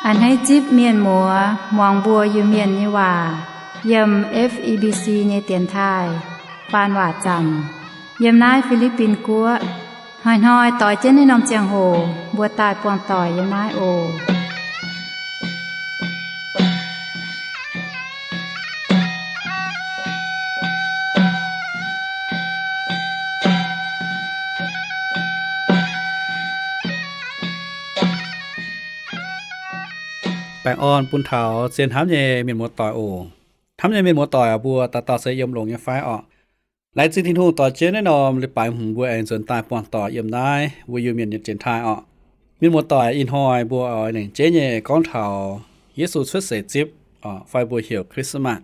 A'hneiv zipv mienh muoz muangx mbuo Iu-Mienh nyei waac yiem F E B C nyei dienx taaih faan waac zaamc yiem naaiv Fi^li^bin Guoqv. Hnoi-hnoi doix jienv naaiv norm ziangh hoc mbuo daaih buangh doic yiem naaiv oc. Baengh orn bun taux zien hnamv nyei mienh muoz-doic oc. Hnamv nyei mienh muoz-doic aac, mbuo dauh dauh se yiem longx nyei fai orqc? Laengz zingh Tin-Hungh doix jienv naaiv norm leiz-baaix hmz mbuo aengx nzuonx daaih buangh doic yiem naaiv mbuo Iu-Mienh nyei dienx taaih orqc. Mienh muoz-doic, ih hnoi mbuo oix lengc jeiv nyei gorngv taux Yesu cuotv seix zipv, fai mbuo heuc Christmas.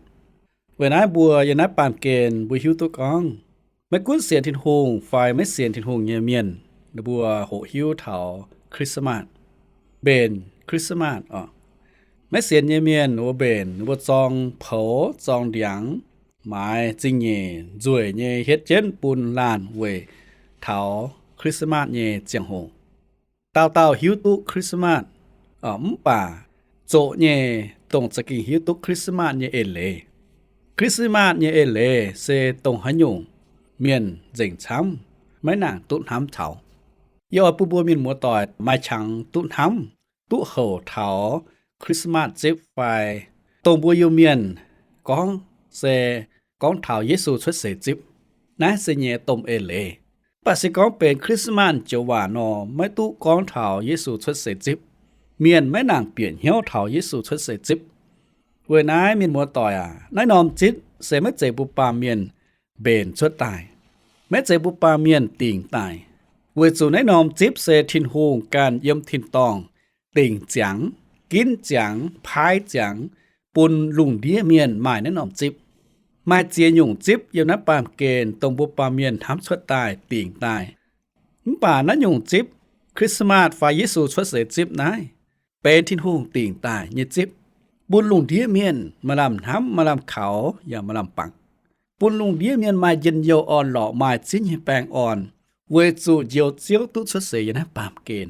Weic naaiv mbuo yiem naaiv baamh gen mbuo hiuv duqv gorngv, maiv gunv sienx Tin-Hungh fai maiv sienx Tin-Hungh nyei mienh, ninh mbuo hoqc hiuv taux Christmas, mbenc Christmas orqc. Maiv sienx nyei mienh ninh mbuo mbenc, ninh mbuo zorng poux, zorng ndiangx, maaiz zingh nyeic nzueic nyei hietv jienv bun laanh weic taux Christmas nyei ziangh hoc. Dauh dauh hiuv duqv Christmas, mv baac zoqc nyei dongh za'gengh hiuv duqv Christmas nyei eix leiz. Christmas nyei eix leiz se dongh haaix nyungc, mienh nzengc camv maiv nangc duqv hnamv taux. Yie oix bun mbuo mienh muoz-doic maaih qangx duqv hnamv, duqv houc taux Christmas zipv fai dongh mbuo Iu-Mienh gorngv se gorngv taux Yesu cuotv seix zipv. Naaiv se nyei domh eix leiz. Mv baac se gorngv benx Christmas joux waac nor, maiv duqv gorngv taux Yesu cuotv seix zipv. Mienh maiv nangc bieqc hnyouv taux Yesu cuotv seix zipv. Weic naaiv mienh muoz-doic aac, naaiv norm zipv se maiv zeiz mbuo baamh mienh mbenc cuotv daaih, maiv zeiz mbuo baamh mienh dingc daaih. Weic zuqc naaiv norm zipv se Tin-Hungh ganh yiem tin-dorngh dingc ziangx, ginv ziangx, paaiv ziangx, bun lungh ndiev mienh maaih naaiv norm zipv. Maaih ziex nyungc zipv yiem naaiv baamh gen dongh mbuo baamh mienh hnamv cuotv daaih dingc daaih. Mv baac naaiv nyungc zipv, Christmas fai Yesu cuotv seix zipv naaiv, benx Tin-Hungh dingc daaih nyei zipv, bun lungh ndiev mienh maaih lamh hnamv, maaih lamh kaux, yaac maaih lamh bangc, bun lungh ndiev mienh maaih njien-youh orn-lorqc, maaih ziex nyei baengh orn, weic zuqc Njoux Ziouv duqv cuotv seix yiem naaiv baamh gen.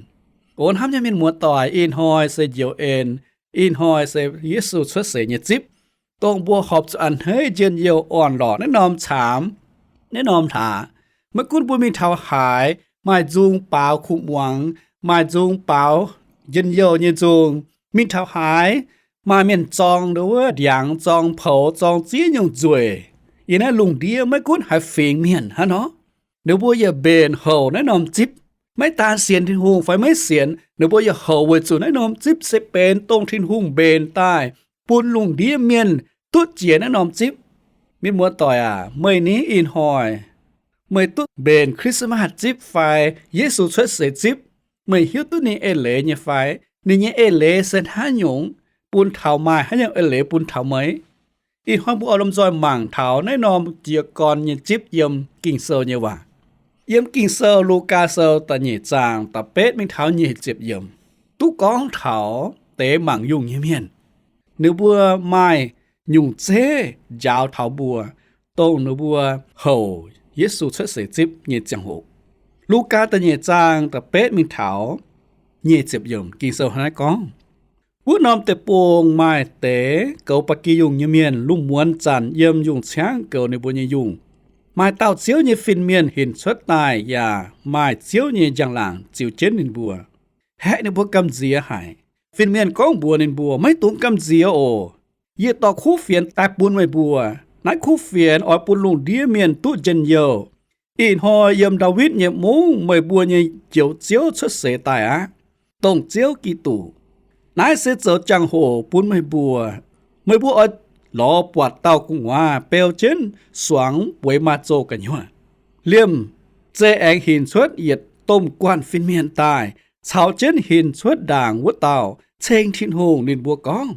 O hnamv nyei mienh muoz-doic, ih hnoi se njoux en, ih hnoi se Yesu cuotv seix nyei zipv, dongh mbuo horpc zuqc a'hneiv njien-youh orn-lorqc naaiv norm caamx, naaiv norm hlaax. Maiv gunv mbuo mingh taux haaix, maaih nzung baaux kuv muangx, maaih nzung baaux njien-youh nyei nzung, mingh taux haaix, maaih mienh zorng nduov wuov ndiangx, zorng poux, zorng ziex nyungc nzueic. Yiem naaiv lungh ndiev maiv gunv haaix fingx mienh hnangv nor, ninh mbuo yaac mbenc houc naaiv norm zipv. Maiv daan sienx Tin-Hungh fai maiv sienx, ninh mbuo yaac houc weic zuqc naaiv norm zipv se benx dongh Tin-Hungh mbenc daaih bun lungh ndiev mienh duqv jiex naaiv norm zipv. Mienh muoz-doic aac, meih ni ih hnoi meih duqv mbenc Christmas zipv fai Yesu cuotv seix zipv? Meih hiuv duqv ninh eix leiz nyei fai? Ninh nyei eix leiz se haaix nyungc? Bun taux maaih haaix nyungc eix leiz bun taux meih? Ih hnoi mbuo oix lomh nzoih mangc taux naaiv norm jiez gorn nyei zipv yiem Ging-Sou nyei waac. Yiem Ging-Sou Lugaa Sou da'nyeic zaang da'betv mingh taux nyic ziepc yiemc, duqv gorngv taux deix mangc yungh nyei mienh, ninh mbuo maaih nyungc zeiv njaaux taux mbuo, dongh ninh mbuo houc Yesu cuotv seix zipv nyei ziangh hoc. Lugaa da'nyeic zaang da'betv mingh taux nyic ziepc yiemc, Ging-Sou hnangv naaiv gorngv, Wuov norm deic-bung maaih deix goux ba'gi yungh nyei mienh lungh muonz zanc yiem yungh ciangv goux ninh mbuo nyei yungh. Maaih dauh Ziouv nyei fin-mienh hinc cuotv daaih, yaac maaih Ziouv nyei njang-laangc ziux jienv ninh mbuo, haeqv ninh mbuo gamh nziex haic. Fin-mienh gorngv mbuox ninh mbuo, Maiv dungx gamh nziex oc. Yie dorh kuv fienx daaih bun meih mbuo. Naaiv kuv fienx oix bun lungh ndiev mienh duqv njien-youh. Ih hnoi yiem Ndaawitv nyei mungv meih mbuo nyei Njoux Ziouv cuotv seix daaih aqv, dongh Ziouv Giduc. Naaiv se zoux jangx-hoc bun meih mbuo. Meih mbuo oix lorz buatc dauh gu'nguaaz beu jienv suangx bueix maaz-zoh gu'nyuoz. Liemh zeih aengx hinc cuotv yietc domh guanh fin-mienh daaih, caux jienv hinc cuotv ndaangc wuov dauh ceng Tin-Hungh. Ninh mbuo gorngv,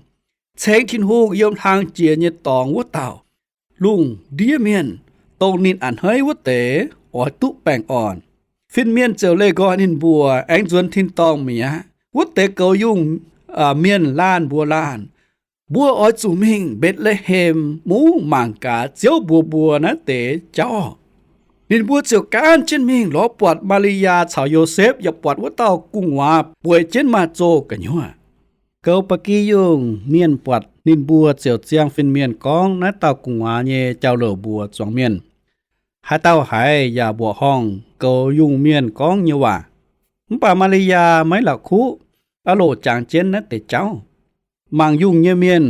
Ceng Tin-Hungh yiem hlang jiex nyei dorngx wuov dauh. Lungh ndiev mienh, dongh ninh a'hneiv wuov deix, oix duqv baengh orn. Fin-mienh ziouc leih nqoi ninh mbuo aengx nzuonx tin-dorngh mi'aqv. Wuov deix goux yungh mienh laanh mbuox laanh, Mbuo oix zuqc mingh Mbetc^le^hem Mungv mangc gaax Ziouv mbuox mbuo naaiv deix jauv. Ninh mbuo ziouc gaanv jienv mingh lorz buatc Maa^li^yaa caux Yosepv, yaac buatc wuov dauh gu'nguaaz bueix jienv maaz-zoh gu'nyuoz. Goux ba'gi yungh mienh buatc ninh mbuo ziouc ziang fin-mienh gorngv naaiv dauh gu'nguaaz nyei jauv-louc mbuox zuangx mienh. Haaix dauh haiz yaac mbuoqc horngh goux yungh mienh gorngv nyei waac. Mv baac Maa^li^yaa maiv la'kuqv, aa loc jangx jienv naaiv deix jauv. Mangc yungh nyei mienh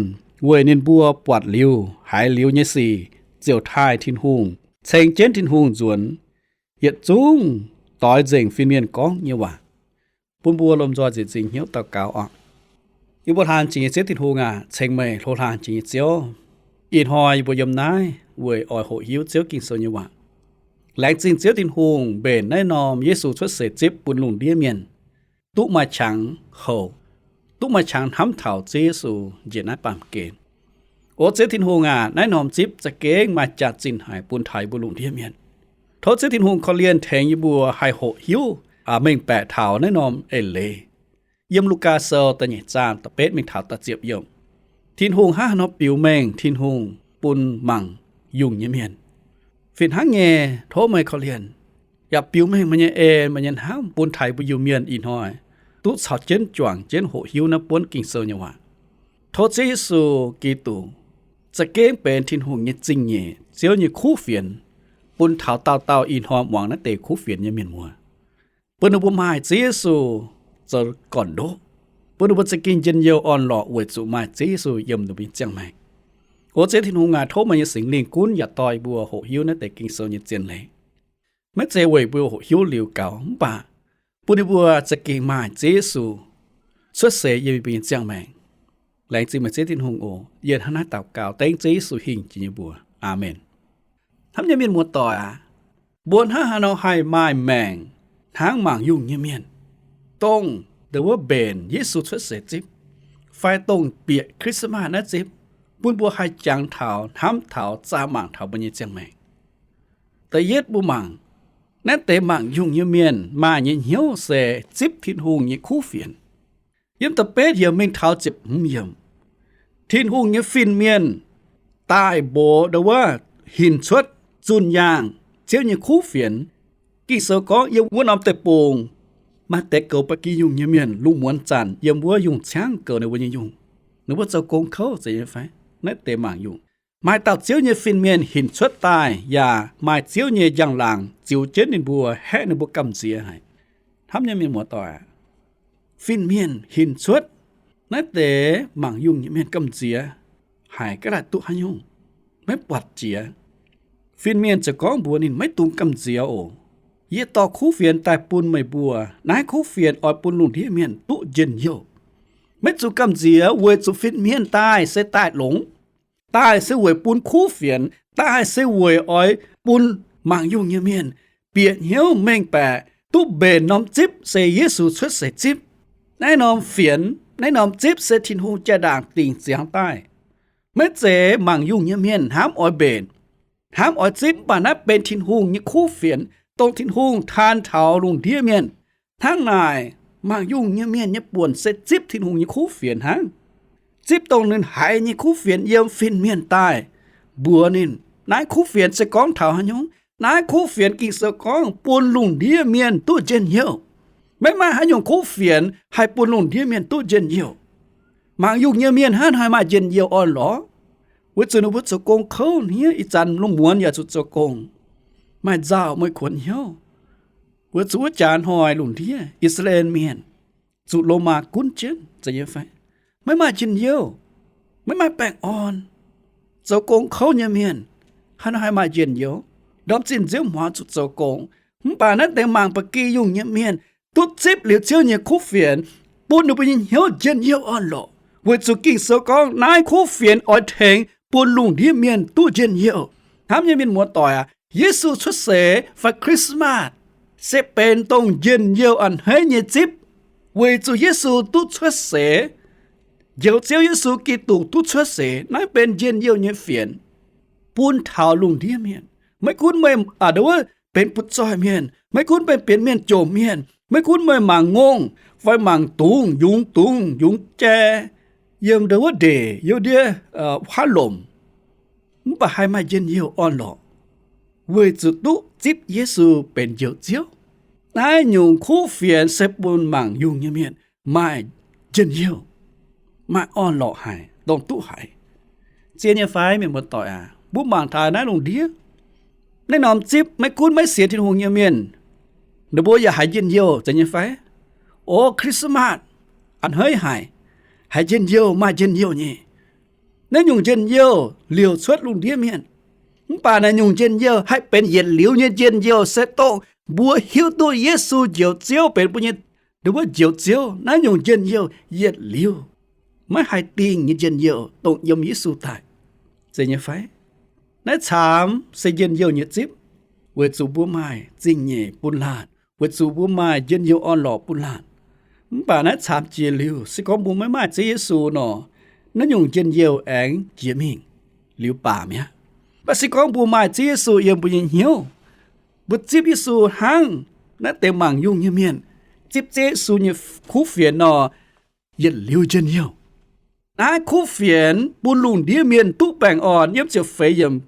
weic ninh mbuo buatc liuz, haiz liuz nyei sic ziouc taaih Tin-Hungh, ceng jienv Tin-Hungh nzuonx, yietc zungv doix nzengc fin-mienh gorngv nyei waac. Bun mbuo lomh nzoih nzieqc zingx hnyouv daux gaux oc. Yie mbuo hlang jiex nyei Ziouv Tin-Hungh aac, ceng meih hlo hlang jiex nyei Ziouv. Ih hnoi yie mbuo yiem naaiv weic oix hoqc hiuv Ziouv Ging-Sou nyei waac. Laengz zingh Ziouv Tin-Hungh mbenc naaiv norm Yesu cuotv seix zipv bun lungh ndiev mienh duqv maaih qangx houc, duqv maaih qangx hnamv taux Ziouv Yesu njiec naaiv baamh gen. O Ziouv Tin-Hungh aac, naaiv norm zipv za'gengh maaih jaax-zinh haic bun taux yie mbuo lungh ndiev mienh. Tov Ziouv Tin-Hungh korv-lienh tengx yie mbuo haih hoqc hiuv, mengh baeqc taux naaiv norm eix leiz. Yiem Lugaa Sou da'nyeic zaang da'betv mingh taux da'ziepc yiemc. Tin-Hungh hnangv haaix nor biux mengh Tin-Hungh bun mangc yungh nyei mienh? Fih hnangv nyei, tov meih korv-lienh yaac biux mengh meih nyei en, meih nyei hnamv bun taux yie mbuo Iu-Mienh ih hnoi duqv caux jienv juangc jienv hoqc hiuv naaiv buonv Ging-Sou nyei waac. Tov Ziouv Yesu Giduc za'gengh benx Tin-Hungh nyei zingh nyeic, Ziouv nyei kuv fienx, bun taux dauh dauh ih hnoi muangx naaiv deix kuv fienx nyei mienh muoz, bun ninh mbuo maaih Ziouv Yesu zoux gorn-ndoqv, bun ninh mbuo za'gengh njien-youh orn-lorqc weic zuqc maaih Ziouv Yesu yiem ninh mbuo nyei ziangh maengc. O Ziouv Tin-Hungh aac, tov meih nyei Singx Lingh gunv yaac dorh yie mbuo hoqc hiuv naaiv deix Ging-Sou nyei zien leiz. Maiv zeiz weic mbuo hoqc hiuv liuz gaux, mv baac bun ninh mbuo za'gengh maaih Ziouv Yesu cuotv seix yiem yie mbuo nyei ziangh maengc. Laengz zingh meih Ziouv Tin-Hungh oc. Yie hnangv naaiv daux gaux dengv Ziouv Yesu hingh jiex nyei mbuox. Aamen. Hnamv nyei mienh muoz-doic aac, mbuo hnangv haaix nor haih maaih maengc hnangv mangc yungh nyei mienh, dongh ndongc wuov mbenc Yesu cuotv seix zipv, fai dongh bieqc Christmas naaiv zipv, bun mbuo haih jangx taux, hnamv taux, zaah mangc taux mbuo nyei ziangh maengc. Da'yietv mbuo mangc, naaiv deix mangc yungh nyei mienh maaih nyei hnyouv se zipv Tin-Hungh nyei kuv fienx. Yiem da'betv yiemc mingh taux ziepc hmz yiemc, Tin-Hungh nyei fin-mienh daaih mbox ndongc wuov hinc cuotv zunh yaangh Ziouv nyei kuv fienx. Ging-Sou gorngv yiem wuov norm deic-bung maaih deix goux ba'gi yungh nyei mienh, lungh muonz zanc yiem wuov yungh ciangv goux ninh mbuo nyei yungh. Ninh mbuo zoux gong kouv zeiz nyei fai? Naaiv deix mangc yungh. Maaih dauh Ziouv nyei fin-mienh hinc cuotv daaih, yaac maaih Ziouv nyei njang-laangc ziux jienv ninh mbuo, haeqv ninh mbuo gamh nziex haic. Hnamv nyei mienh muoz-doic aac, fin-mienh hinc cuotv, naaiv deix mangc yungh nyei mienh gamh nziex haic, ga'naaiv duqv haaix nyungc, maiv buatc jiex. Fin-mienh ziouc gorngv mbuox ninh, maiv dungx gamh nziex oc. Yie dorh kuv fienx daaih bun meih mbuo. Naaiv kuv fienx oix bun lungh ndiev mienh duqv njien-youh. Maiv zuqc gamh nziex weic zuqc fin-mienh daaih se daaih longx. Daaih se weic bun kuv fienx, daaih se weic oix bun mangc yungh nyei mienh bieqc hnyouv mengh baeqc duqv mbenc norm zipv se Yesu cuotv seix zipv. Naaiv norm fienx, naaiv norm zipv se Tin-Hungh jaa-ndaangc dingc ziangx daaih. Maiv zeiz mangc yungh nyei mienh hnamv oix mbenc, hnamv oix zipv, mv baac naaiv benx Tin-Hungh nyei kuv fienx, dongh Tin-Hungh taan taux lungh ndiev mienh. Hnangv naaic, mangc yungh nyei mienh nyei buonc se zipv Tin-Hungh nyei kuv fienx hnangv. Zipv dongh ninh haiz nyei kuv fienx yiem fin-mienh daaih mbuox ninh, naaiv kuv fienx se gorngv taux haaix nyungc? Naaiv kuv fienx Ging-Sou gorngv bun lungh ndiev mienh duqv njien-youh. Maiv maaih haaix nyungc kuv fienx haih bun lungh ndiev mienh duqv njien-youh. Mangc yungh nyei mienh hnangv haaix maaih njien-youh orn-lorqc? Weic zuqc ninh mbuo zoux gong kouv hniev, ih zanc lungh muonz yaac zuqc zoux gong, maaih nzauh, maaih kuonx hnyouv. Weic zuqc wuov jaax hnoi lungh ndiev I^saa^laa^en Mienh zuqc Lomaa gunv jienv, zeiz nyei fai? Maiv maaih njien-youh, maiv maaih baengh orn. Zoux gong kouv nyei mienh hnangv haaix maaih njien-youh? Ndorm zinh nziouv hmuangx zuqc zoux gong. Mv baac naaiv deix mangc ba'gi yungh nyei mienh duqv zipv liuz Ziouv nyei kuv fienx, bun ninh mbuo nyei hnyouv njien-youh orn-lorqc. Weic zuqc Ging-Sou gorngv naaiv kuv fienx oix tengx bun lungh ndiev mienh duqv njien-youh. Hnamv nyei mienh muoz-doic aac, Yesu cuotv seix fai Christmas se benx dongh njien-youh a'hneiv nyei zipv. Weic zuqc Yesu duqv cuotv seix, njoux Ziouv Yesu Giduc duqv cuotv seix, naaiv benx njien-youh nyei fienx bun taux lungh ndiev mienh. Maiv gunv meih a'ndoh wuov benx butv-zoih mienh, maiv gunv meih benx mienh jomc mienh, maiv gunv meih mangc ngongh fai mangc dungz, yungz dungz yungz jai, yiem ndon wuov ndeic, yiem ndiev huaav lomc, mv baac haih maaih njien-youh orn-lorqc, weic zuqc duqv zipv Yesu benx Njoux Ziouv. Naaiv nyungc kuv fienx se bun mangc yungh nyei mienh maaih njien-youh. maaih orn-lorqc haic, dongh duqv haiz. Zien nyei fai, mienh muoz-doic aac? Mbuo mangc taux naaiv lungh ndiev, naaiv norm zipv maiv gunv maiv sienx Tin-Hungh nyei mienh, ninh mbuo yaac haiz njien-youh, zeiz nyei fai? O, Christmas a'hneiv haic, haiz njien-youh, maaih njien-youh nyei. Naaiv nyungc njien-youh liouc cuotv lungh ndiev mienh. Mv baac naaiv nyungc njien-youh haih benx yietc liuz nyei njien-youh se dongh mbuo hiuv duqv Yesu Njoux Ziouv benx mbuo nyei, ninh mbuo Njoux Ziouv. Naaiv nyungc njien-youh yietc liuz maiv haih dingh nyei njien-youh dongh yiem Yesu daaih, zeiz nyei fai? Naaiv caamx se njien-youh nyei zipv, weic zuqc mbuo maaih zingh nyeic bun laanh, weic zuqc mbuo maaih njien-youh orn-lorqc bun laanh. Mv baac naaiv caamx jiex liuz, se gorngv mbuo maiv maaih Ziouv Yesu nor, naaiv nyungc njien-youh aengx jiex mingh liuz baac mi'aqv. Mv baac se gorngv mbuo maaih Ziouv Yesu yiem mbuo nyei hnyouv, mbuo zipv Yesu hnangv naaiv deix mangc yungh nyei mienh zipv Ziouv Yesu nyei kuv fienx nor, yietc liuz njien-youh. Naaiv kuv fienx bun lungh ndiev mienh duqv baengh orn. Yiem ziepc feix yiemc,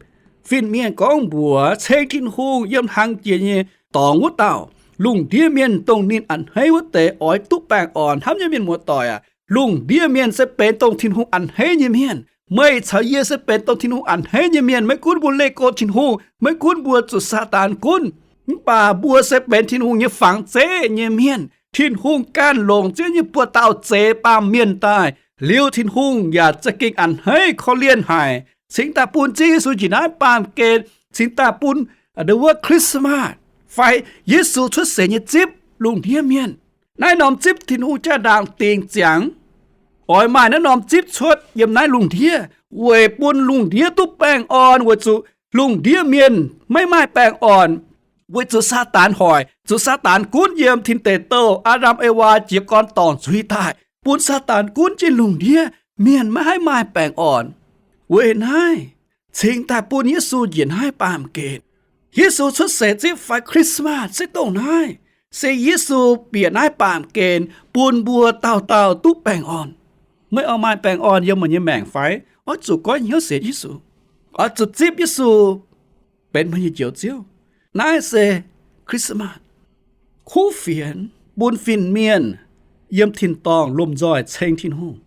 fin-mienh gorngv mbuox ceng Tin-Hungh yiem hlang jiex nyei dorngx wuov dauh, lungh ndiev mienh dongh ninh a'hneiv wuov deix oix duqv baengh orn. Hnamv nyei mienh muoz-doic aac, lungh ndiev mienh se benx dongh Tin-Hungh a'hneiv nyei mienh. Meih caux yie se benx dongh Tin-Hungh a'hneiv nyei mienh. Maiv gunv mbuo leih go Tin-Hungh, maiv gunv mbuo zuqc Saadaan gunv, mv baac mbuo se benx Tin-Hungh nyei fangx zeiv nyei mienh. Tin-Hungh ganh longc Ziouv nyei buoz-dauh zeix baamh mienh daaih, liuz Tin-Hungh yaac za'gengh a'hneiv korv-lienh haic, cingx daaih bun Ziouv Yesu njiec naaiv baamh gen, cingx daaih bun wuov Christmas fai Yesu cuotv seix nyei zipv lungh ndiev mienh. Naaiv norm zipv Tin-Hungh jaa-ndaangc dingc ziangx, oix maaih naaiv norm zipv cuotv yiem naaiv lungh ndiev weic bun lungh ndiev duqv baengh orn, weic zuqc lungh ndiev mienh maiv maaih baengh orn, weic zuqc Saadaan hoic, zuqc Saadaan gunv yiem tin deic douh, Aa^ndam Ewaa jiez gorn dorngc zuiz daaih, bun Saadaan gunv jienv lungh ndiev, mienh maiv haih maaih baengh orn. Weic naaiv cingx daaih bun Yesu njiec naaiv baamh gen. Yesu cuotv seix zipv fai Christmas se dongh naaiv, se Yesu bieqc naaiv baamh gen bun mbuo dauh dauh duqv baengh orn. Meih oix maaih baengh orn yiem meih nyei maengc fai? Oix zuqc goiv hnyouv sienx Yesu. Oix zuqc zipv Yesu benx meih nyei Njoux Ziouv. Naaiv se Christmas, kuv fienx bun fin-mienh yiem tin-dorngh lomh nzoih ceng Tin-Hungh.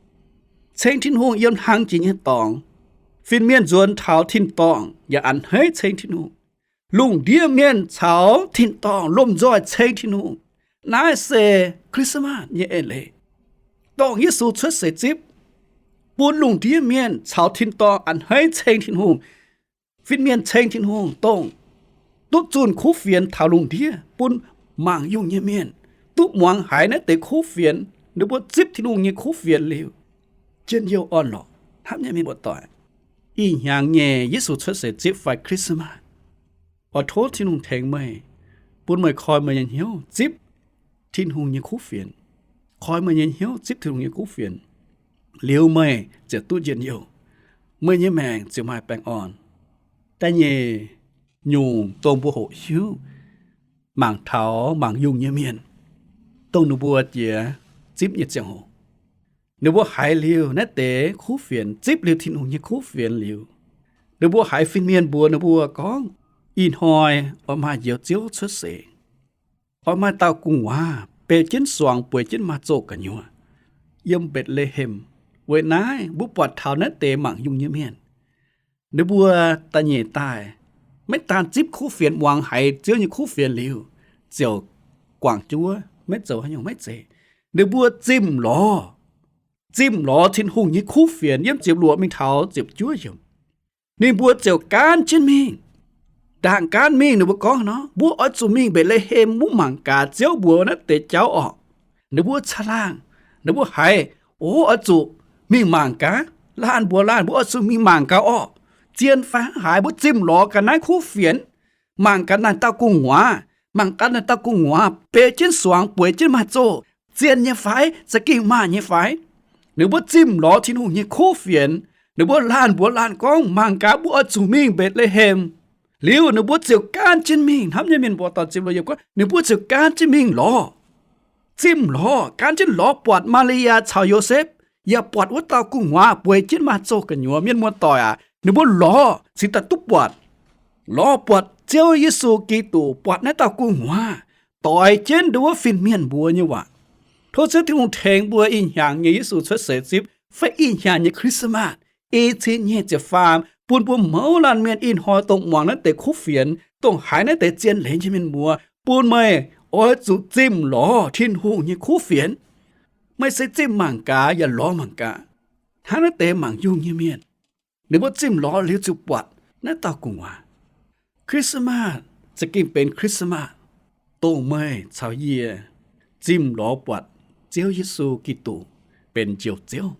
Ceng Tin-Hungh yiem hlang jiex nyei dorngx. Fin-mienh nzuonx taux tin-dorngh yaac a'hneiv ceng Tin-Hungh. Lungh ndiev mienh caux tin-dorngh lomh nzoih ceng Tin-Hungh. Naaiv se Christmas nyei eix leiz, dongh Yesu cuotv seix zipv, bun lungh ndiev mienh caux tin-dorngh a'hneiv ceng Tin-Hungh. Fin-mienh ceng Tin-Hungh dongh duqv zunh kuv fienx taux lungh ndiev bun mangc yungh nyei mienh duqv muangx haiz naaiv deix kuv fienx. Ninh mbuo zipv Tin-Hungh nyei kuv fienx liuz, njien-youh orn-lorqc. Hnamv nyei mienh muoz-doic, ih hnyangx nyei Yesu cuotv seix zipv fai Christmas, oix tov Tin-Hungh tengx meih, bun meih koi meih nyei hnyouv zipv Tin-Hungh nyei kuv fienx. Koi meih nyei hnyouv zipv Tin-Hungh nyei kuv fienx, liuz meih ziouc duqv njien-youh, meih nyei maengc ziouc maaih baengh orn. Da'nyeic nyungc dongh mbuo hoqc hiuv mangc taux mangc yungh nyei mienh, dongh ninh mbuo jiex zipv nyei ziangh hoc, ninh mbuo haiz liuz naaiv deix kuv fienx, zipv liuz Tin-Hungh nyei kuv fienx liuz, ninh mbuo haiz fin-mienh mbuox ninh mbuo gorngv, ih hnoi oix maaih Njoux Ziouv cuotv seix. Oix maaih dauh gu'nguaaz beu jienv suangx bueix jienv maaih zoh gu'nyuoz yiem Mbetc^le^hem. Weic naaiv mbuo buatc taux naaiv deix mangc yungh nyei mienh, ninh mbuo da'nyeic daaih maiv daan zipv kuv fienx, muangx haiz Ziouv nyei kuv fienx liuz, ziouc guangc juov, maiv zoux haaix nyungc maiv zeiz. Ninh mbuo zimh lorz, zimh lorz Tin-Hungh nyei kuv fienx. Yiem ziepc luoqc mingh taux ziepc juov yiemc, ninh mbuo ziouc gaanv jienv mingh. Ndaangc gaanv mingh, ninh mbuo gorngv nor, mbuo oix zuqc mingh Mbetc^le^hem wuov mangc gaax Ziouv mbuox naaiv deix jauv orqc. Ninh mbuo caangh laangh, ninh mbuo haiz, o, oix zuqc mingh mangc gaax. Laanh mbuox laanh, mbuo oix zuqc mingh mangc gaax orqc. Zien fai haaix, mbuo zimh lorz gaax naaiv kuv fienx, mangc gaax naaiv dauh gu'nguaaz, mangc gaax naaiv dauh gu'nguaaz beu jienv suangx bueix jienv maaih zoh, zien nyei fai, za'gengh maaih nyei fai? Ninh mbuo zimh lorz Tin-Hungh nyei kuv fienx. Ninh mbuo laanh mbuox laanh gorngv, mangc gaax, mbuo oix zuqc mingh Mbetc^le^hem. Liuz ninh mbuo ziouc gaanv jienv mingh. Hnamv nyei mienh muoz-doic, zimh lorz yiem gorngv ninh mbuo ziouc gaanv jienv mingh lorz. Zimh lorz, gaanv jienv lorz buatc Maa^li^yaa caux Yosepv, yaac buatc wuov dauh gu'nguaaz bueix jienv maaih zoh gu'nyuoz. Mienh muoz-doic aac, ninh mbuo lorz cingx daaih duqv buatc, lorz buatc Ziouv Yesu Giduc, buatc naaiv dauh gu'nguaaz doix jienv nduov fin-mienh mbuox nyei waac. Tov Ziouv Tin-Hungh tengx mbuo ih hnyangx nyei Yesu cuotv seix zipv fai ih hnyangx nyei Christmas, i cin nyic ziepc faam, bun mbuo mouz laanh mienh ih hnoi dongh muangx naaiv deix kuv fienx, dongh haiz naaiv deix zien leiz nyei mienh muoz, bun meih oix zuqc zimh lorz Tin-Hungh nyei kuv fienx. Meih se zimh mangc gaax yaac lorz mangc gaax. Hnangv naaiv deix mangc yungh nyei mienh, ninh mbuo zimh lorz liuz ziouc buatc naaiv dauh gu'nguaaz. Christmas za'gengh benx Christmas, dongh meih caux yie zimh lorz buatc Ziouv Yesu Giduc benx Njoux Ziouv.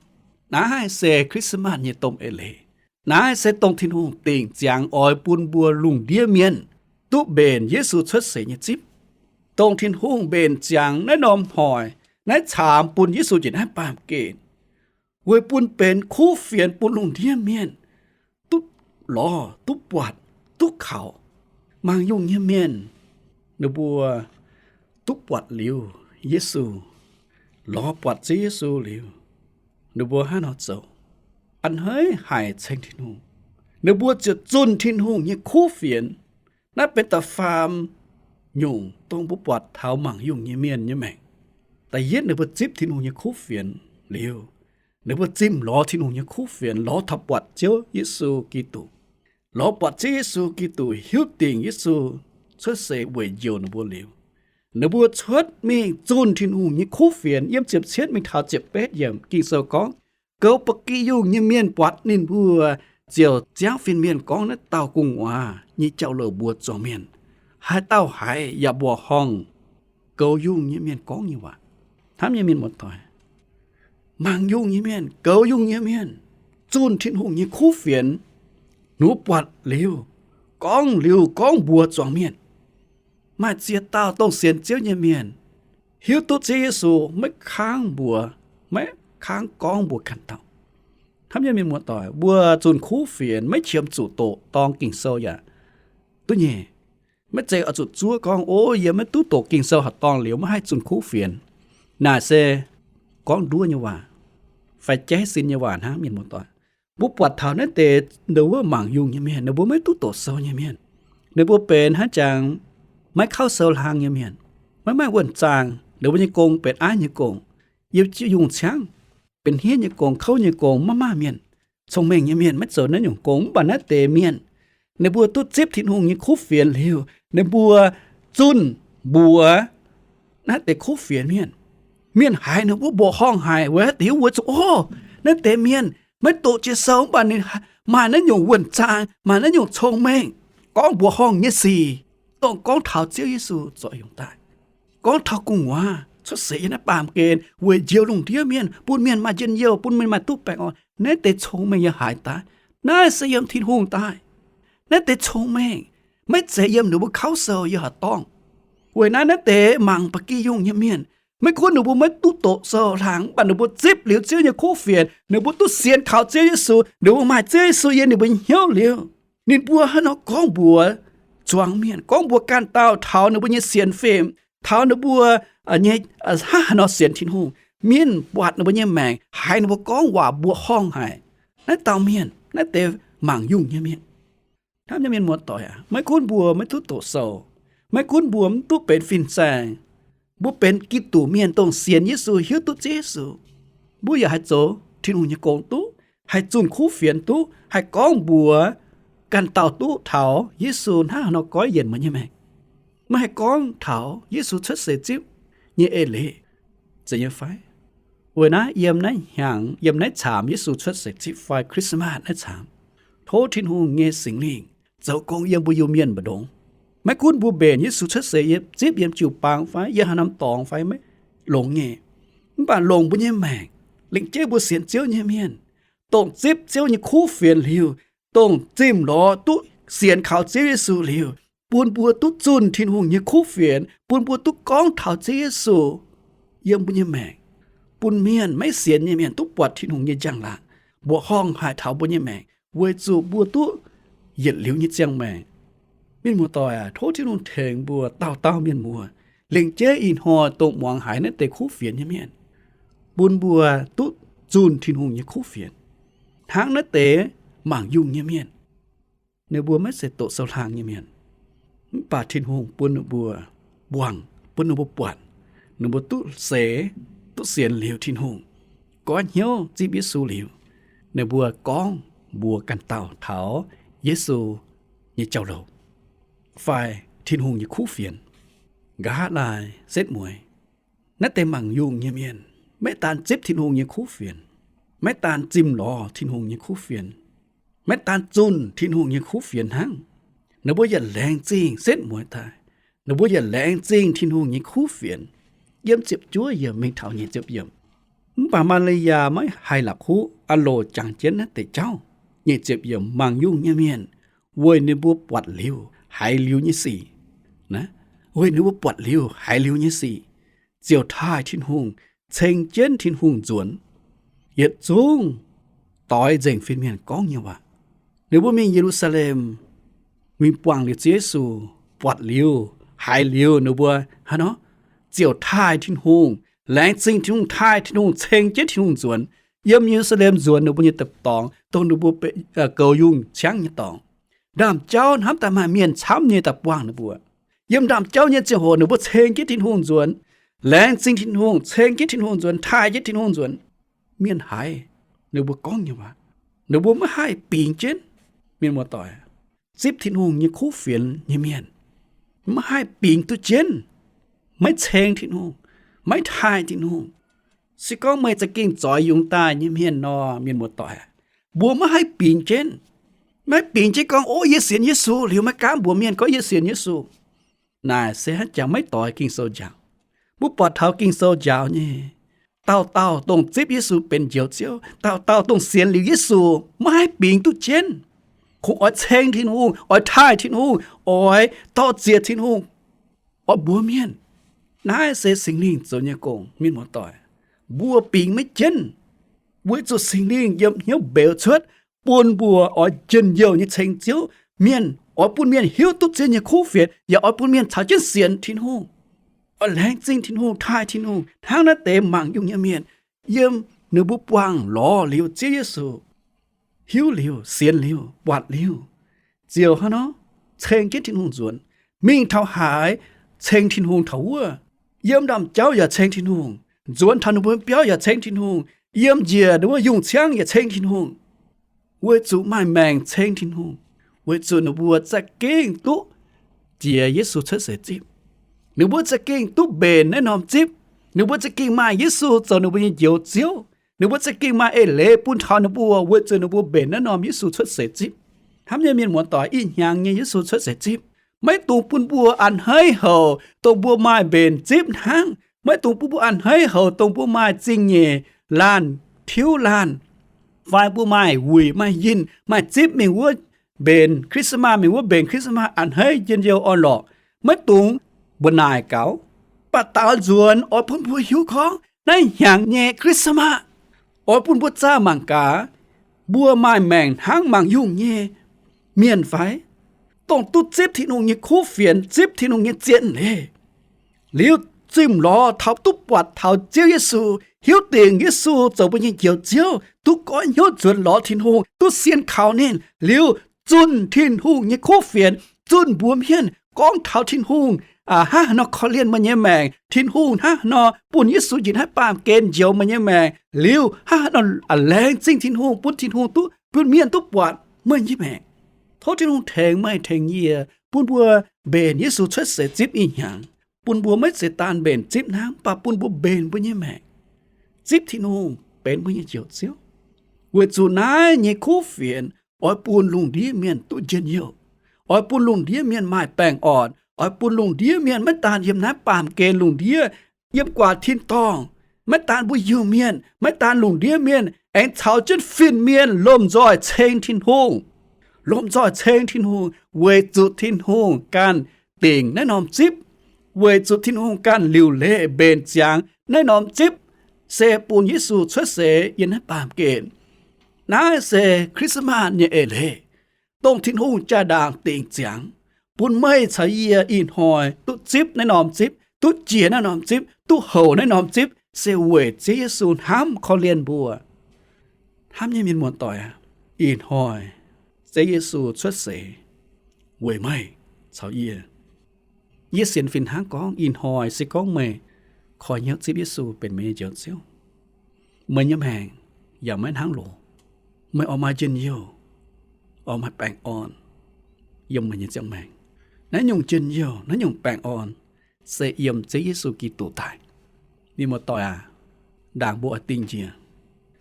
Naaiv se Christmas nyei domh eix leiz. Naaiv se dongh Tin-Hungh dingc ziangx oix bun mbuo lungh ndiev mienh duqv mbenc Yesu cuotv seix nyei zipv. Dongh Tin-Hungh mbenc ziangx naaiv norm hoic, naaiv caamx bun Yesu njiec naaiv baamh gen, weic bun benx kuv fienx bun lungh ndiev mienh duqv lorz, duqv buatc, duqv kaux. Mangc yungh nyei mienh, ninh mbuo duqv buatc liuz Yesu, lorz buatc Ziouv Yesu liuz, ninh mbuo hnangv nor zoux, a'hneiv haic ceng Tin-Hungh. Ninh mbuo ziouc zunh Tin-Hungh nyei kuv fienx. Naaiv benx da'faam nyungc dongh mbuo buatc taux mangc yungh nyei mienh nyei maengc. Da'yietv, ninh mbuo zipv Tin-Hungh nyei kuv fienx liuz, ninh mbuo zimh lorz Tin-Hungh nyei kuv fienx, lorz taux buatc Ziouv Yesu Giduc. Lorz buatc Ziouv Yesu Giduc, hiuv dingc Yesu cuotv seix weic njoux ninh mbuo liuz, ninh mbuo cuotv mingh zunh Tin-Hungh nyei kuv fienx. Yiem ziepc cietv mingh taux ziepc betv yiemc Ging-Sou gorngv, goux ba'gi yungh nyei mienh buatc ninh mbuo ziouc ziangv fin-mienh gorngv, naaiv dauh gu'nguaaz nyei jauv-louc mbuox zuangx mienh. Haaix dauh haiz yaac mbuoqc horngh goux yungh nyei mienh gorngv nyei waac. Hnamv nyei mienh muoz-doic, mangc yungh nyei mienh, goux yungh nyei mienh zunh Tin-Hungh nyei kuv fienx, ninh mbuo buatc liuz, gorngv liuz, gorngv mbuox zuangx mienh. Maaih ziex dauh dongh sienx Ziouv nyei mienh, hiuv duqv Ziouv Yesu, maiv kangv mbuox, maiv kangv gorngv mbuox ganh dauh. Hnamv nyei mienh muoz-doic, mbuo zunh kuv fienx maiv qiemx zuqc doqc dorng Ging-Sou yaac duqv nyei. Maiv zeiz oix zuqc zuov gorngv, o, yie maiv duqv doqc Ging-Sou haaix dorngh liuz maiv haih zunh kuv fienx. Naaic se gorngv nduov nyei waac fai jaiv sin nyei waac hnangv, mienh muoz-doic. Mbuo buatc taux naaiv deix ndau wuov mangc yungh nyei mienh, ninh mbuo maiv duqv doqc sou nyei mienh. Ninh mbuo benx hnangv jangx maiv kauv sou hlang nyei mienh, maiv maaih wuonh zaangh. Ninh mbuo nyei gong benx aiv nyei gong, yiem jiu yungh ciangv, benx hniev nyei gong, kouv nyei gong, maiv maaih mienh, cong-mengh nyei mienh maiv zoux naaiv nyungc gong. Mv baac naaiv deix mienh, ninh mbuo duqv zipv Tin-Hungh nyei kuv fienx liuz, ninh mbuo zunh mbuox naaiv deix kuv fienx mienh. Mienh haiz ninh mbuo mbuoqc horngh haic, weic haaix diuc? Weic zuqc, o, naaiv deix mienh maiv doqc jiex sou, mv baac ninh maaih naaiv nyungc wuonh zaang, maaih naaiv nyungc cong-mengh, gorngv mbuoqc horngh nyei sic, dongh gorngv taux Ziouv Yesu zoux yungz daaih, gorngv taux gu'nguaaz cuotv seix yiem naaiv baamh gen weic njoux lungh ndiev mienh, bun mienh maaih njien-youh, bun mienh maaih duqv baengh orn. Naaiv deix cong-mengh yiem haaix daaih? Naaiv se yiem Tin-Hungh daaih. Naaiv deix cong-mengh maiv zeiz yiem ninh mbuo kauv sou yiem haaix dorngh. Weic naaiv, naaiv deix mangc ba'gi yungh nyei mienh, maiv gunv ninh mbuo maiv duqv doqc sou hlang, mv baac ninh mbuo zipv liuz Ziouv nyei kuv fienx, ninh mbuo duqv sienx kaux Ziouv Yesu, ninh mbuo maaih Ziouv Yesu yiem ninh mbuo hnyouv liuz, ninh mbuo hnangv nor gorngv mbuox zuangx mienh, gorngv mbuox ganh dauh taux ninh mbuo nyei sienx fim, taux ninh mbuo nyei hnangv haaix nor sienx Tin-Hungh. Mienh buatc ninh mbuo nyei maengc, haiz ninh mbuo gorngv waac mbuoqc horngh haic. Naaiv dauh mienh, naaiv deix mangc yungh nyei mienh. Hnamv nyei mienh muoz-doic aac, maiv gunv mbuo maiv duqv doqc sou, maiv gunv mbuo mv duqv benx fin-saeng, mbuo benx Giduc mienh dongh sienx Yesu, hiuv duqv Ziouv Yesu, mbuo yaac haih zoux Tin-Hungh nyei gong duqv, haih zunh kuv fienx duqv, haih gorngv mbuox ganh dauh duqv taux Yesu hnangv haaix nor goiv yienc meih nyei maengc. Meih haih gorngv taux Yesu cuotv seix zipv nyei eix leiz zeiz nyei fai? Weic naaiv yiem naaiv hnyangx, yiem naaiv caamx Yesu cuotv seix zipv fai Christmas naaiv caamx, tov Tin-Hungh nyei Singx Lingh zoux gong yiem mbuo Iu-Mienh mbu'ndongx. Maiv gunv mbuo mbenc Yesu cuotv seix zipv yiem jiu-baang fai yiem haaix norm dorngx fai maiv longx nyei, mv baac longc mbuo nyei maengc, lengc jeiv mbuo sienx Ziouv nyei mienh, dongh zipv Ziouv nyei kuv fienx liuz, dongh zimh lorz duqv sienx kaux Ziouv Yesu liuz, bun mbuo duqv zunh Tin-Hungh nyei kuv fienx, bun mbuo duqv gorngv taux Ziouv Yesu yiem mbuo nyei maengc, bun mienh maiv sienx nyei mienh duqv buatc Tin-Hungh nyei njang-laangc mbuoqc horngh haic taux mbuo nyei maengc, weic zuqc mbuo duqv yietc liuz nyei ziangh maengc. Mienh muoz-doic aac, tov Tin-Hungh tengx mbuo dauh dauh mienh muoz, lengc jeiv ih hnoi dongh muangx haiz naaiv deix kuv fienx nyei mienh, bun mbuo duqv zunh Tin-Hungh nyei kuv fienx, hnangv naaiv deix mangc yungh nyei mienh. Ninh mbuo maiv zeiz doqc sou hlang nyei mienh, mv baac Tin-Hungh bun ninh mbuo muangx, bun ninh mbuo buatc, ninh mbuo duqv seix, duqv sienx liuz Tin-Hungh, goiv hnyouv zipv Yesu liuz, ninh mbuo gorngv mbuox ganh dauh taux Yesu nyei jauv-louc fai Tin-Hungh nyei kuv fienx. Nqa'haav laai setv mueiz, naaiv deix mangc yungh nyei mienh maiv daan zipv Tin-Hungh nyei kuv fienx, maiv daan zimh lorz Tin-Hungh nyei kuv fienx, maiv daan zunh Tin-Hungh nyei kuv fienx hnangv. Ninh mbuo yaac laengz zingh setv mueiz daaih, ninh mbuo yaac laengz zingh Tin-Hungh nyei kuv fienx. Yiem ziepc juov yiemc mingh taux nyic ziepc yiemc. Mv baac Maa^li^yaa maiv haih la'kuqv, aah loc jangx jienv naaiv deix jauv. Nyic ziepc yiemc, mangc yungh nyei mienh weic ninh mbuo buatc liuz haiz liuz nyei sic, weic ninh mbuo buatc liuz haiz liuz nyei sic, ziouc taaih Tin-Hungh, ceng jienv Tin-Hungh nzuonx. Yietc zungv doix nzengc fin-mienh gorngv nyei waac. Ninh mbuo mingh Ye^lu^saa^lem, mingh buangh liuz Ziouv Yesu, buatc liuz, haiz liuz, ninh mbuo hnangv nor ziouc taaih Tin-Hungh, laengz zingh Tin-Hungh, taaih Tin-Hungh, ceng jienv Tin-Hungh nzuonx. Yiem Ye^lu^saa^lem nzuonx ninh mbuo nyei deic-dorngx, dongh ninh mbuo goux yungh ciangv nyei dorngx. Ndaamv-jauv hnamv daaih maaih mienh camv nyei daaih buangh ninh mbuo. Yiem ndaamv-jauv nyei ziangh hoc ninh mbuo ceng jienv Tin-Hungh nzuonx, laengz zingh Tin-Hungh, ceng jienv Tin-Hungh nzuonx, taaih jienv Tin-Hungh nzuonx. Mienh haiz ninh mbuo gorngv nyei waac, ninh mbuo maiv haih bingx jienv. Mienh muoz-doic, zipv Tin-Hungh nyei kuv fienx nyei mienh maiv haih bingx duqv jienv, maiv ceng Tin-Hungh, maiv taaih Tin-Hungh. Se gorngv meih za'gengh zoix yungz daaih nyei mienh nor, mienh muoz-doic, mbuo maiv haih bingx jienv. Maiv bingx jienv gorngv, Ov, yie sienx Yesu, liuz maiv gaamv mbuox mienh gorngv yie sienx Yesu. Naaic se hnangv jangx maiv doix Ging-Sou njaaux. Mbuo buatc taux Ging-Sou njaaux nyei, dauh dauh dongh zipv Yesu benx Njoux Ziouv, dauh dauh dongh sienx liuz Yesu, maiv haih bingx duqv jienv. Kungx oix ceng Tin-Hungh, oix taaih Tin-Hungh, oix dor-ziec Tin-Hungh, oix mbuox mienh. Naaiv se Singx Lingh zoux nyei gong, mienh muoz-doic. Mbuo bingx maiv jienv, weic zuqc Singx Lingh yiem hnyouv mbeux cuotv, bun mbuo oix njien-youh nyei ceng Ziouv. Mienh, oix bun mienh hiuv duqv Ziouv nyei kuv fienx, yaac oix bun mienh caux jienv sienx Tin-Hungh, oix laengz zingh Tin-Hungh, taaih Tin-Hungh, hnangv naaiv deix mangc yungh nyei mienh, yiem ninh mbuo buangh lorz liuz Ziouv Yesu, hiuv liuz, sienx liuz, buatc liuz, ziouc hnangv nor ceng jienv Tin-Hungh nzuonx. Mingh taux haaix, ceng Tin-Hungh taux wuov. Yiem ndaamv-jauv yaac ceng Tin-Hungh, nzuonx taux ninh mbuo biauv yaac ceng Tin-Hungh, yiem njiec ninh mbuo yungh ciangv yaac ceng Tin-Hungh. Weic zuqc maaih maengc ceng Tin-Hungh, weic zuqc ninh mbuo za'gengh duqv jiex Yesu cuotv seix zipv. Ninh mbuo za'gengh duqv mbenc naaiv norm zipv. Ninh mbuo za'gengh maaih Yesu zoux ninh mbuo nyei Njoux Ziouv. Ninh mbuo za'gengh maaih eix leiz bun taux ninh mbuo weic zuqc ninh mbuo mbenc naaiv norm Yesu cuotv seix zipv. Hnamv nyei mienh muoz-doic, ih hnyangx nyei Yesu cuotv seix zipv maiv dungx bun mbuo a'hneiv houc dongh mbuo maaih mbenc zipv hnangv. Maiv dungx bun mbuo a'hneiv houc dongh mbuo maaih zingh nyeic laanh tiuv laanh, fai mbuo maaih wuic, maaih yinh, maaih zipv mingh wuov mbenc Christmas, mingh wuov mbenc Christmas a'hneiv njien-youh orn-lorqc. Maiv dungx mbuo naaic gaux. Mv baac daaux nzuonx oix bun mbuo hiuv gorngv naaiv hnyangx nyei Christmas oix bun mbuo zaah mangc gaax, mbuo maaih maengc hnangv mangc yungh nyei mienh fai, dongh duqv zipv Tin-Hungh nyei kuv fienx, zipv Tin-Hungh nyei zien leiz, liuz zimh lorz taux duqv buatc taux Ziouv Yesu, hiuv dingc Yesu zoux mbuo nyei Njoux Ziouv, duqv goiv hnyouv nzuonx lorz Tin-Hungh, duqv sien kaux ninh, liuz zunh Tin-Hungh nyei kuv fienx, zunh mbuox mienh gorngv taux Tin-Hungh hnangv haaix nor korv-lienh meih nyei maengc, Tin-Hungh hnangv haaix nor bun Yesu njiec naaiv baamh gen njoux meih nyei maengc, liuz hnangv haaix nor laengz zingh Tin-Hungh, bun Tin-Hungh duqv, bun mienh duqv buatc meih nyei maengc. Tov Tin-Hungh tengx meih tengx yie, bun mbuo mbenc Yesu cuotv seix zipv ih hnyangx, bun mbuo maiv zeiz daan mbenc zipv hnangv, mv baac bun mbuo mbenc mbuo nyei maengc, zipv Tin-Hungh benx mbuo nyei Njoux Ziouv. Weic zuqc naaiv nyei kuv fienx oix bun lungh ndiev mienh duqv njien-youh, oix bun lungh ndiev mienh maaih baengh orn, oix bun lungh ndiev mienh maiv daan yiem naaiv baamh gen lungh ndiev, yiem guaax tin-dorngh, maiv daan mbuo Iu-Mienh, maiv daan lungh ndiev mienh, aengx caux jienv fin-mienh lomh nzoih ceng Tin-Hungh. Lomh nzoih ceng Tin-Hungh weic zuqc Tin-Hungh ganh dingc naaiv norm zipv, weic zuqc Tin-Hungh ganh liuc leiz mbenc ziangx naaiv norm zipv, se bun Yesu cuotv seix yiem naaiv baamh gen. Naaiv se Christmas nyei eix leiz, dongh Tin-Hungh jaa-ndaangc dingc ziangx, bun meih caux yie ih hnoi duqv zipv naaiv norm zipv, duqv jiex naaiv norm zipv, duqv houc naaiv norm zipv, se weic Ziouv Yesu hnamv korv-lienh mbuo. Hnamv nyei mienh muoz-doic aac, ih hnoi Ziouv Yesu cuotv seix weic meih caux yie. Yie sienx fih hnangv gorngv ih hnoi se gorngv meih koi hnyouv zipv Yesu benx meih nyei Njoux Ziouv, meih nyei maengc yaac maiv hnangv loz. Meih oix maaih njien-youh, oix maaih baengh orn yiem meih nyei ziangh maengc. Naaiv nyungc njien-youh, naaiv nyungc baengh orn se yiem Ziouv Yesu Giduc daaih. Mienh muoz-doic aac, ndaangc mbuo oix dingh njiec,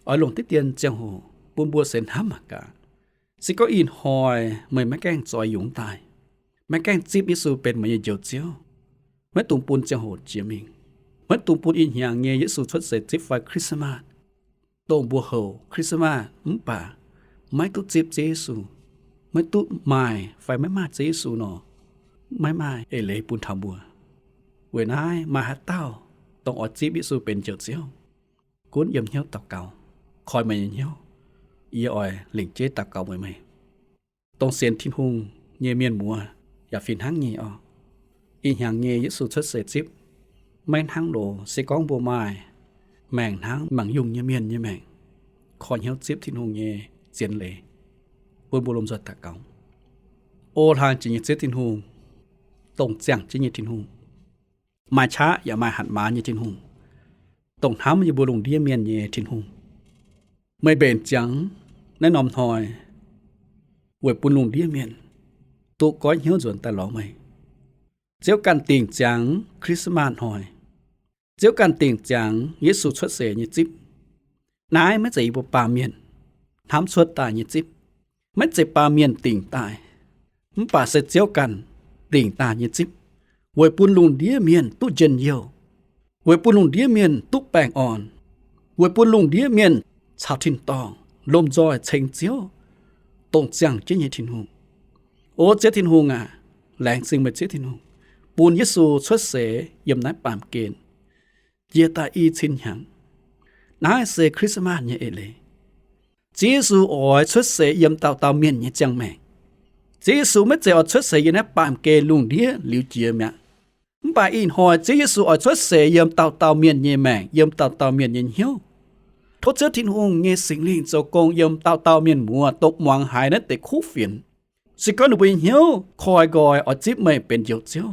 oix longc diqv dien ziangh hoc bun mbuo seix hnamv mangc gaax. Se gorngv ih hnoi meih maiv gaengh zoix yungz daaih, maiv gaengh zipv Yesu benx meih nyei Njoux Ziouv, maiv dungx bun ziangh hoc jiex mingh. Maiv dungx bun ih hnyangx nyei Yesu cuotv seix zipv fai Christmas, dongh mbuo houc Christmas mv baac maiv duqv zipv Ziouv Yesu, maiv duqv maaih fai maiv maaih Ziouv Yesu nor, maiv maaih eix leiz bun taux mbuo. Weic naaiv maaih haaix dauh dongh oix zipv Yesu benx Njoux Ziouv, gunv yiem hnyouv daux gaux, koi meih nyei hnyouv. Yie oix lengc jeiv daux gaux weic meih. Dongh sienx Tin-Hungh nyei mienh muoz yaac fih hnangv nyei oc. Ih hnyangx nyei Yesu cuotv seix zipv maiv hnangv loz se gorngv mbuo maaih maengc hnangv mangc yungh nyei mienh nyei maengc, koi hnyouv zipv Tin-Hungh nyei zien leiz, bun mbuo lomh nzoih daux gaux. O laanh jiex nyei Ziouv Tin-Hungh, dongh ziangh jienv nyei Tin-Hungh, maaih qaqv yaac maaih hatc maaz nyei Tin-Hungh, dongh hnamv yie mbuo lungh ndiev mienh nyei Tin-Hungh. Meih mbenc ziangx naaiv norm hnoi weic bun lungh ndiev mienh duqv goiv hnyouv nzuonx daaih lorz meih. Ziouv ganh dingc ziangx Christmas hnoi. Ziouv ganh dingc ziangx Yesu cuotv seix nyei zipv. Naaiv maiv zeiz yie mbuo baamh mienh hnamv cuotv daaih nyei zipv, maiv zeiz baamh mienh dingc daaih, mv baac se Ziouv ganh dingc daaih nyei zipv, weic bun lungh ndiev mienh duqv njien-youh, weic bun lungh ndiev mienh duqv baengh orn, weic bun lungh ndiev mienh caux tin-dorngh lomh nzoih ceng Ziouv, dongh ziangh jienv nyei Tin-Hungh. O Ziouv Tin-Hungh aac, laengz zingh meih Ziouv Tin-Hungh, bun Yesu cuotv seix yiem naaiv baamh gen jiex daaih i cin hnyangx. Naaiv se Christmas nyei eix leiz. Ziouv Yesu oix cuotv seix yiem dauh dauh mienh nyei ziangh maengc. Ziouv Yesu maiv zeiz oix cuotv seix yiem naaiv baamh gen lungh ndiev liuz jiex mi'aqv. Mv baac ih hnoi Ziouv Yesu oix cuotv seix yiem dauh dauh mienh nyei maengc, yiem dauh dauh mienh nyei hnyouv. Tov Ziouv Tin-Hungh nyei Singx Lingh zoux gong yiem dauh dauh mienh muoz dongh muangx haiz naaiv deix kuv fienx. Se gorngv ninh mbuo nyei hnyouv koi nqoi oix zipv meih benx Njoux Ziouv,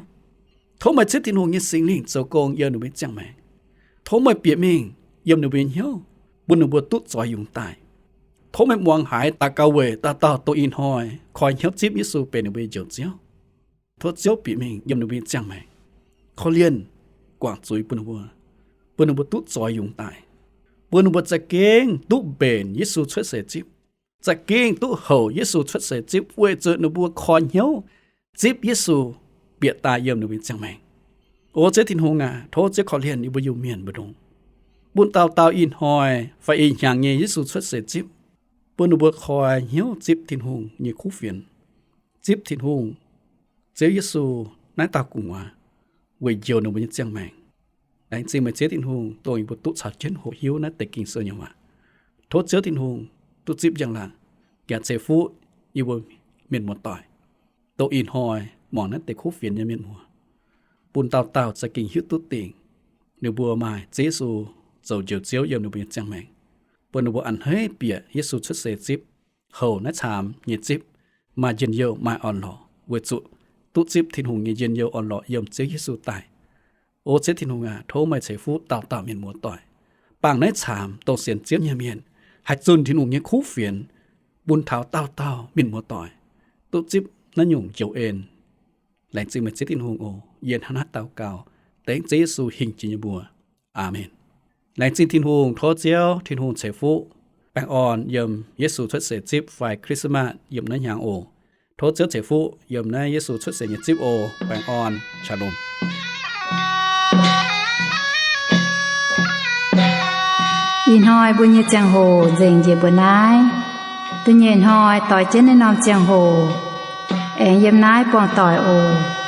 tov meih Ziouv Tin-Hungh nyei Singx Lingh zoux gong yiem ninh mbuo nyei ziangh maengc. Tov meih bieqc mingh yiem ninh mbuo nyei hnyouv, bun ninh mbuo duqv zoix yungz daaih. Tov meih muangx haiz daux gaux weic dauh dauh dongh ih hnoi koi hnyouv zipv Yesu benx ninh mbuo nyei Njoux Ziouv. Tov Ziouv bieqc mingh yiem ninh mbuo nyei ziangh maengc, korv-lienh guangc zuiz bun ninh mbuo, bun ninh mbuo duqv zoix yungz daaih, bun ninh mbuo za'gengh duqv mbenc Yesu cuotv seix zipv, za'gengh duqv houc Yesu cuotv seix zipv weic zuqc ninh mbuo koi hnyouv zipv Yesu bieqc daaih yiem ninh mbuo nyei ziangh maengc. O Ziouv Tin-Hungh aac, tov Ziouv korv-lienh yie mbuo Iu-Mienh mbu'ndongx, bun dauh dauh ih hnoi fai ih hnyangx nyei Yesu cuotv seix zipv, bun ninh mbuo koi hnyouv zipv Tin-Hungh nyei kuv fienx, zipv Tin-Hungh, Ziouv Yesu, naaiv dauh gu'nguaaz weic njoux ninh mbuo nyei ziangh maengc. Laengz zingh meih Ziouv Tin-Hungh, dongh yie mbuo duqv caux jienv hoqc hiuv naaiv deix Ging-Sou nyei waac. Tov Ziouv Tin-Hungh duqv zipv njang-laangc, yaac ceix fuqv yie mbuo mienh muoz-doic, dongh ih hnoi muangx naaiv deix kuv fienx nyei mienh muoz, bun dauh dauh za'gengh hiuv duqv dingc ninh mbuo maaih Ziouv Yesu zoux Njoux Ziouv yiem ninh mbuo nyei ziangh maengc, bun ninh mbuo a'hneiv bieqc Yesu cuotv seix zipv, houc naaiv caamx nyei zipv, maaih njien-youh maaih orn-lorqc, weic zuqc duqv zipv Tin-Hungh nyei njien-youh orn-lorqc yiem Ziouv Yesu daaih. O Ziouv Tin-Hungh aac, tov meih ceix fuqv dauh dauh mienh muoz-doic, bangc naaiv caamx dongh sienx Ziouv nyei mienh haih zunh Tin-Hungh nyei kuv fienx bun taux dauh dauh mienh muoz-doic duqv zipv naaiv nyungc njoux en. Laengz zingh meih Ziouv Tin-Hungh oc. Yie hnangv naaiv daux gaux dengv Ziouv Yesu hingh jiex nyei mbuox. Aamen. Laengz zingh Tin-Hungh, tov Ziouv Tin-Hungh ceix fuqv baengh orn yiem Yesu cuotv seix zipv fai Christmas yiem naaiv hnyangx oc. Tov Ziouv ceix fuqv yiem naaiv Yesu cuotv seix nyei zipv oc. Baengh orn, Shalom. Ih hnoi mbuo nyei ziangh hoc nzengc njiec mbuo naaiv. Da'nyeic hnoi doix jienv naaiv norm ziangh hoc aengx yiem naaiv buangh doic oc.